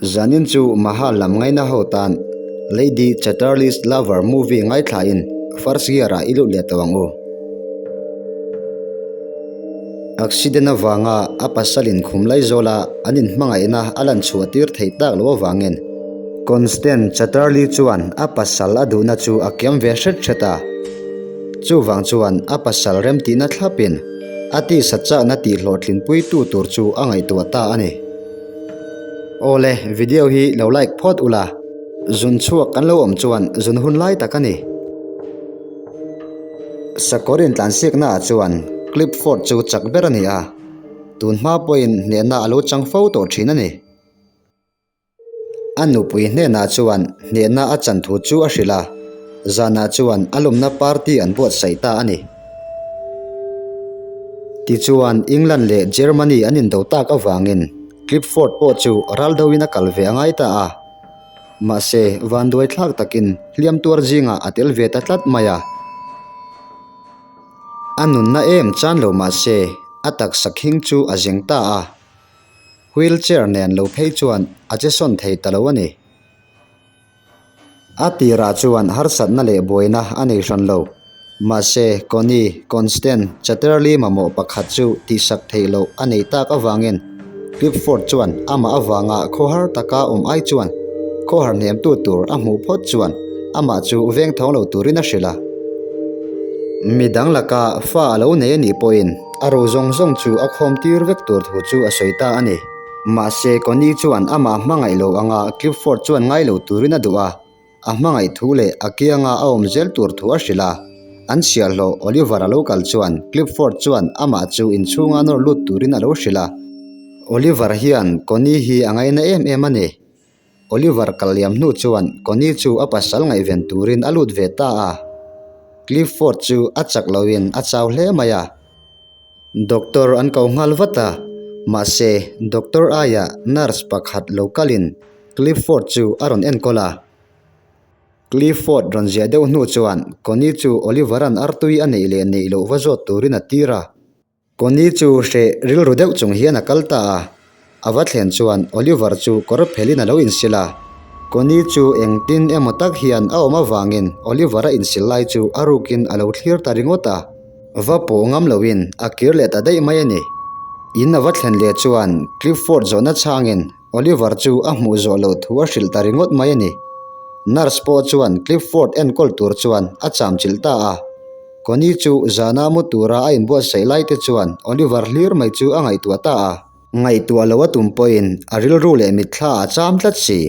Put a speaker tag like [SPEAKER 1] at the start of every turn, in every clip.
[SPEAKER 1] Zanin chu Maha lam ngaina ho tan Lady Chatterley's Lover movie ngaithlain first gear ah i lut leh tawh ang u. Accident avanga a pasal in khum lai zawla an inhmangaihna a lan chhuah tir theih tak loh avangin Constant Chatterley chuan a pasal a duhna chu a kiam ve hret hret a. Chuvang chuan a pasal remtihna thlapin a tisa chakna tihhlawhtlinpuitu tur chu a ngaihtuah ta a ni. Awle, video hi lo like phawt ula, zun chhuak kan lo awm chuan zun hun lai tak a ni. Sakawr intlansiakna ah chuan Clipford chu chak ber a ni a, tun hma pawhin hnehna a lo chang fo tawh thin a ni. A nupui hnenah chuan hnehna a chan thu chu a hrilh a, zanah chuan a lawmna party an buatsaih ta a ni. Tichuan, England leh Germany an indo tak avangin Clifford pawh chu ral deuhin a kal ve a ngai ta a. Mahse, vanduai thlak takin hliam tuar zingah a tel ve ta tlat mai a. A nunna em chan lo mahse, a taksa khing chu a zeng ta a. Wheelchair nen lo phei chuan a che sawn thei ta lo a ni. A tirah chuan harsatna leh buaina a nei hran lo. Mahse, Connie, Constant, Chatterley mamawh pakhat chu tihsak theih loh a nei tak avangin Clifford chuan amah avanga khawhar taka awm ai chuan khawhar hnemtu tur a hmuh phawt chuan amah chu veng thawng lo turin a hrilh a. Midang laka fa a lo nei a nih pawhin a ro zawng zawng chu a khawm tir vek tur thu chu a sawi ta a ni. Mahse, Connie chuan amah hmangaih lo anga Clifford chuan ngai lo turin a duh a, a hmangaih thu leh a kianga a awm zel tur thu a hrilh a. An chhiahhlawh Oliver a lo kal chuan Clifford chuan amah chu inchhunga nawr lut turin a lo hrilh a. Oliver hian Connie hi a ngaina em em a ni. Oliver kal liam hnu chuan Connie chu a pasal ngaihven turin a lut ve ta a. Clifford chu a chak loin a chau hle mai a. Doctor an ko nghal vat a, mahse doctor aiah nurse pakhat lo kalin Clifford chu a rawn enkawl a. Clifford rawn ziah deuh hnu chuan Connie chu Oliver-a'n artui a neih leh neih loh va zawt turin a tir a. Connie chu hreh rilru deuh chung hian a kal ta a. A va thlen chuan Oliver chu kawr phelin a lo insil a. Connie chu engtin emaw tak hian a awm avangin Oliver-a insil lai chu a rukin a lo thlir ta ringawt a. Va pawh ngam loin a kir leh ta daih mai a ni. In a va thlen leh chuan Clifford zawhna chhangin Oliver chu a hmuh zawh loh thu a hrilh ta ringawt mai a ni. Nurse pawh chuan Clifford enkawl tur chuan a chamchilh ta a. Connie chu zana mu tura a inbuatsaih lai te chuan Oliver hlir mai chu a ngaihtuah ta a. Ngaihtuah lo a tum pawhin a rilru leh mitthla a cham tlat si.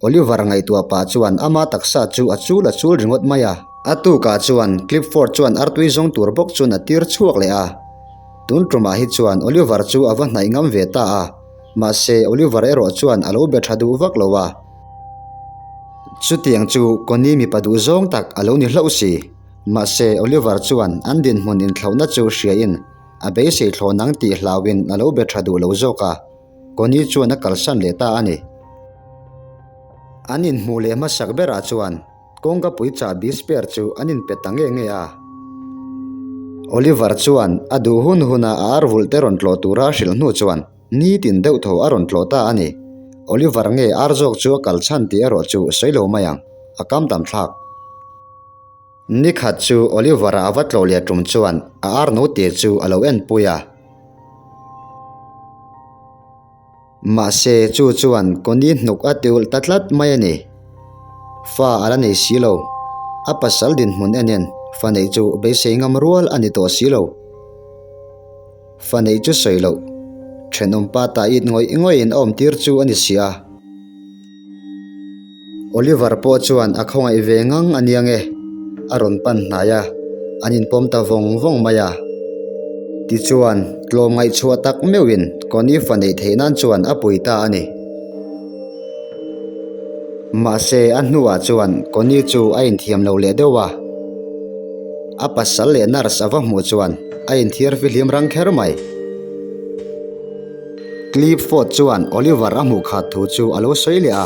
[SPEAKER 1] Oliver ngaihtuah pah chuan ama taksa chu a chul a chul ringawt mai a. A tukah chuan Clifford chuan artui zawng tur bawk chuan a tir chhuak leh a. Tun tumah hi chuan Oliver chu a va hnaih ngam ve ta a. Mahse Oliver erawh chuan a lo be tha duh vak lo a. Chutiang chu Connie mipa duh zawng tak a lo ni hlauh si. Mahse Oliver chuan an dinhmun inthlauhna chu hriain A beisei thlawn ang tih hlauhin a lo be tha duh lo zawk a, Connie chuan a kalsan leh ta a ni. An inhmuh leh hmasak berah chuan kawngka pui chahbi spare chu an inpe ta nge nge a. Oliver chuan a duh hun huna a ar vulh te rawn tlawh tura a hrilh hnu chuan nitin deuh tho a rawn tlawh ta a ni. Oliver nge ar zawk chu a kal chhan tih erawh chu sawi lo mai ang, a kam tam thlak. Nikhat chu Oliver-a a va tlawh leh tum chuan a ar no te chu a lo enpui a. Mahse chu chuan Connie hnuk a ti ulh ta tlat mai a ni. Fa a la nei si lo. A pasal dinhmun enin fa neih chu beisei ngam rual a ni tawh si lo. Fa neih chu sawi loh. Thenawm pa ta it ngawih ngawih in a awm tir chu a ni si a. Oliver pawh chuan a khawngaih ve ngang a nia nge? A rawn pan hnai a, an inpawm ta vawng vawng mai a. Tichuan, tlawm ngaihchhuah tak meuhin Connie fa neih theih nan chuan a pui ta a ni. Mahse, a hnuah chuan Connie chu a inthiam lo leh deuh a. A pasal leh nurse a va hmuh chuan a inthiar fihlim rang kher mai. Clifford chuan Oliver a hmuh khat thu chu a lo sawi leh a.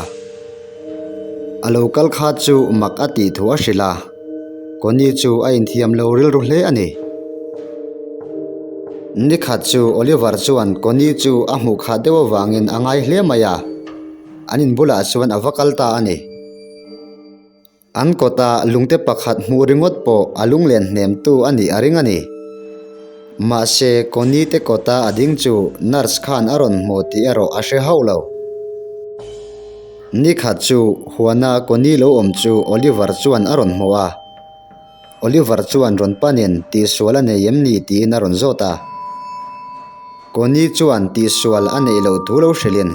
[SPEAKER 1] A lo kal khat chu mak a tih thu a hrilh a. Connie chu a inthiam lo rilru hle a ni. Nikhat chu Oliver chuan Connie chu a hmuh khat deuh avangin a ngai hle mai a. an in bulah chuan a va kal ta a ni. An kawta lungte pakhat hmuh ringawt pawh a lunglen hnemtu a nih a ring a ni. Mahse, Connie te kawta a ding chu nurse khan a rawn hmu tih erawh a hre hauh lo. Nikhat chu huana Connie lo awm chu Oliver chuan a rawn hmu a. Oliver chuan rawn panin tihsual a nei em ni tiin a rawn zawt a. Connie chuan tihsual a neih loh thu lo hrilhin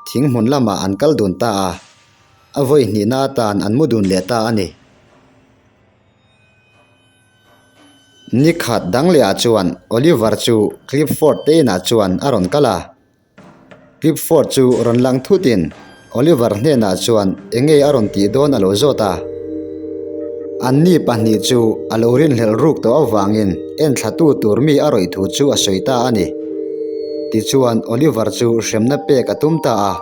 [SPEAKER 1] thing hmun lamah an kal dun ta a. A vawi hnihna atan an mu dun leh ta a ni. Ni khat dang lehah chuan Oliver chu Clifford te inah chuan a rawn kal a. Clifford chu rawn lang thutin Oliver hnenah chuan eng nge a rawn tih dawn a lo zawt a. Anni pahnih chu a lo rinhlelh ruk tawh avangin enthlatu tur mi a rawih thu chu a sawi ta a ni. Tichuan Oliver chu hremna pek a tum ta a.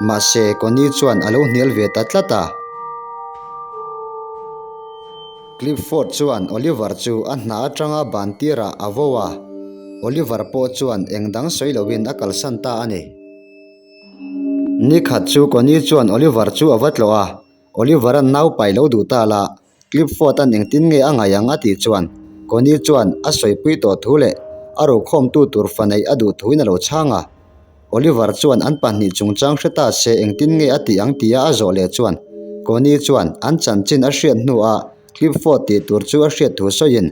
[SPEAKER 1] Mahse Connie chuan a lo hnial ve ta tlat a. Clifford chuan Oliver chu a hna atanga ban tirah a vo a, Oliver pawh chuan eng dang sawi loin a kalsan ta a ni. Nikhat chu Connie chuan Oliver chu a va tlawh a, Oliver-a'n nau pai lo duh ta la, Clifford-a'n engtin nge a ngaih ang a tih chuan Connie chuan a sawipui tawh thu leh a rokhawmtu tur fa neih a duh thuin a lo chhang a. Oliver chuan an pahnih chungchang hre ta se engtin nge a tih ang tia a zawh leh chuan Connie chuan an chanchin a hriat hnuah Clifford tih tur chu a hriat thu sawiin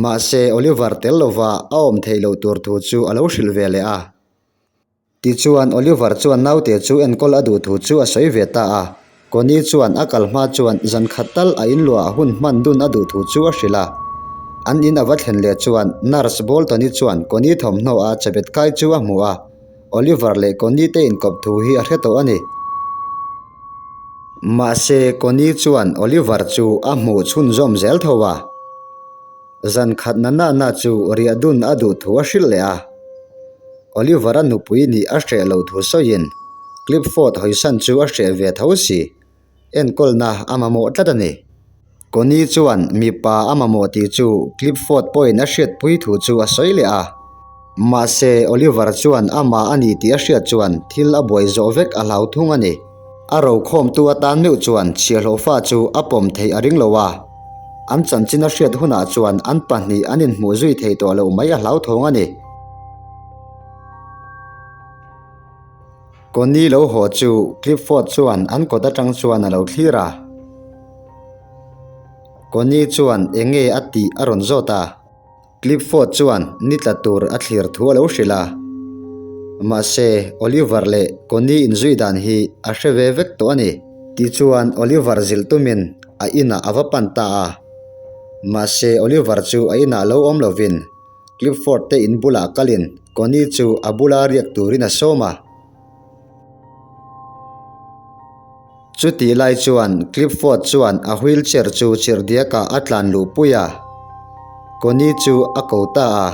[SPEAKER 1] mahse Oliver tel lova a awm theih loh tur thu chu a lo hrilh ve leh a. Tichuan, Oliver chuan naute chu enkawl a duh thu chu a sawi ve ta a. Connie chuan a kal hma chuan zan khat tal a inluah hun hman dun a duh thu chu a hrilh a. An in a va thlen leh chuan Nurse Bolton-i chuan Connie thawmhnaw a chabet kai chu a hmu a. Oliver leh Connie te inkawp thu hi a hre tawh a ni. Mahse, Connie chuan Oliver chu a hmuh chhunzawm zel tho a. Zan khat na na na chu riah dun a duh thu a hrilh leh a. Oliver-a nupui nih a hreh loh thu sawiin Clifford hawisan chu a hreh ve tho si. Enkawlna a mamawh tlat a ni. Connie chuan mipa a mamawh tih chu Clifford pawhin a hriatpui thu chu a sawi leh a. Mahse, Oliver chuan amah a ni tih a hriat chuan thil a buai zawh vek a hlau thung a ni. A rokhawmtu atan meuh chuan chhiahhlawh fa chu a pawm theih a ring lo a. An chanchin a hriat hunah chuan an pahnih an inhmuh zui thei tawh loh mai a hlau thawng a ni. Connie lo haw chu Clifford chuan an kawt atang chuan a lo thlir a. Connie chuan eng nge a tih a rawn zawt a. Clifford chuan ni tla tur a thlir thu a lo hrilh a. Mahse, Oliver leh Connie inzui dan hi a hre ve vek tawh a ni. Tichuan, Oliver zilh tumin a inah a va pan ta a. Mahse, Oliver chu a inah lo awm lovin Clifford te in bulah kalin Connie chu a bula riak turin a sawm a. Chutih lai chuan Clifford chuan a wheelchair chu chirhdiakah a tlan luhpui a, Connie chu a ko ta a.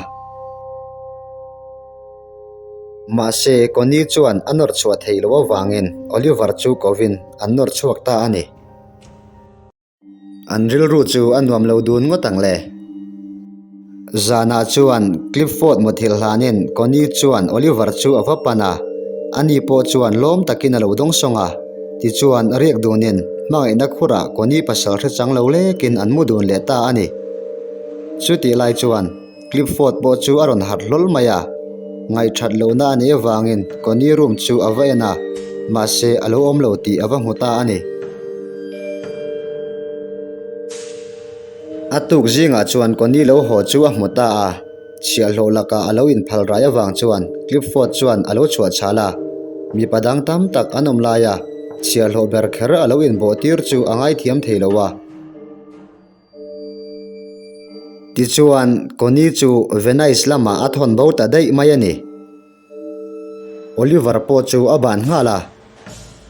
[SPEAKER 1] Mahse, Connie chuan a nawr chhuah theih loh avangin Oliver chu kovin an nawr chhuak ta a ni. An rilru chu a nuam lo dun ngawt ang le. Zanah chuan Clifford muthilh hlanin Connie chuan Oliver chu a va pan a, ani pawh chuan lawm takin a lo dawngsawng a. Tichuan riak dunin hmangaihna khurah Connie pasal hre chang lo lekin an mu dun leh ta a ni. Chutih lai chuan Clifford pawh chu a rawn harh hlawl mai a, ngaihthat lohna a nih avangin Connie room chu a va en a, mahse a lo awm lo tih a va hmu ta a ni. A tuk zingah chuan Connie lo haw chu a hmu ta a, chhiahhlawh lakah a lo inphal rai avang chuan Clifford chuan a lo chhuah chhal a, mipa dang tam tak an awm laia chhiahhlawh ber kher a lo inbawh tir chu a ngaithiam thei lo a. Tichuan, Connie chu Venice lamah a thawn bo ta daih mai a ni. Oliver pawh chu a ban nghal a.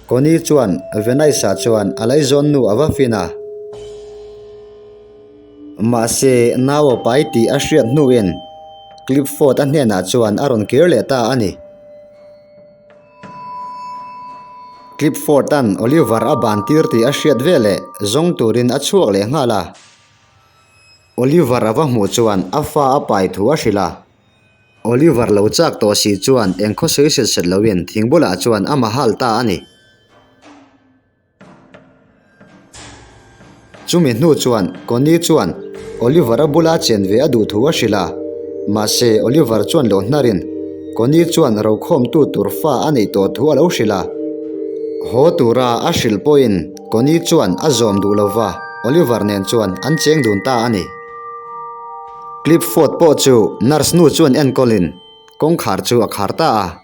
[SPEAKER 1] Connie chuan Venice-ah chuan a laizawn nu a va fin a. Mahse, nau a pai tih a hriat hnuin Clifford-a hnenah chuan a rawn kir leh ta a ni. Clifford-a'n Oliver a ban tir tih a hriat veleh zawng turin a chhuak leh nghal a. Oliver a va hmuh chuan a fa a pai thu a hrilh a. Oliver lo chak tawh si chuan eng khaw sawi set set loin thing bulah chuan a mahal ta a ni. Chumi hnu chuan Connie chuan Oliver-a bula chen ve a duh thu a hrilh a, mahse Oliver chuan lo hnarin Connie chuan rokhawmtu tur fa a neih tawh thu a lo hrilh a. Haw tura a hrilh pawhin Connie chuan a zawm duh lo va, Oliver nen chuan an cheng dun ta a ni. Clifford pawh chu nurse nu chuan enkawlin kawngkhar chu a khar ta a.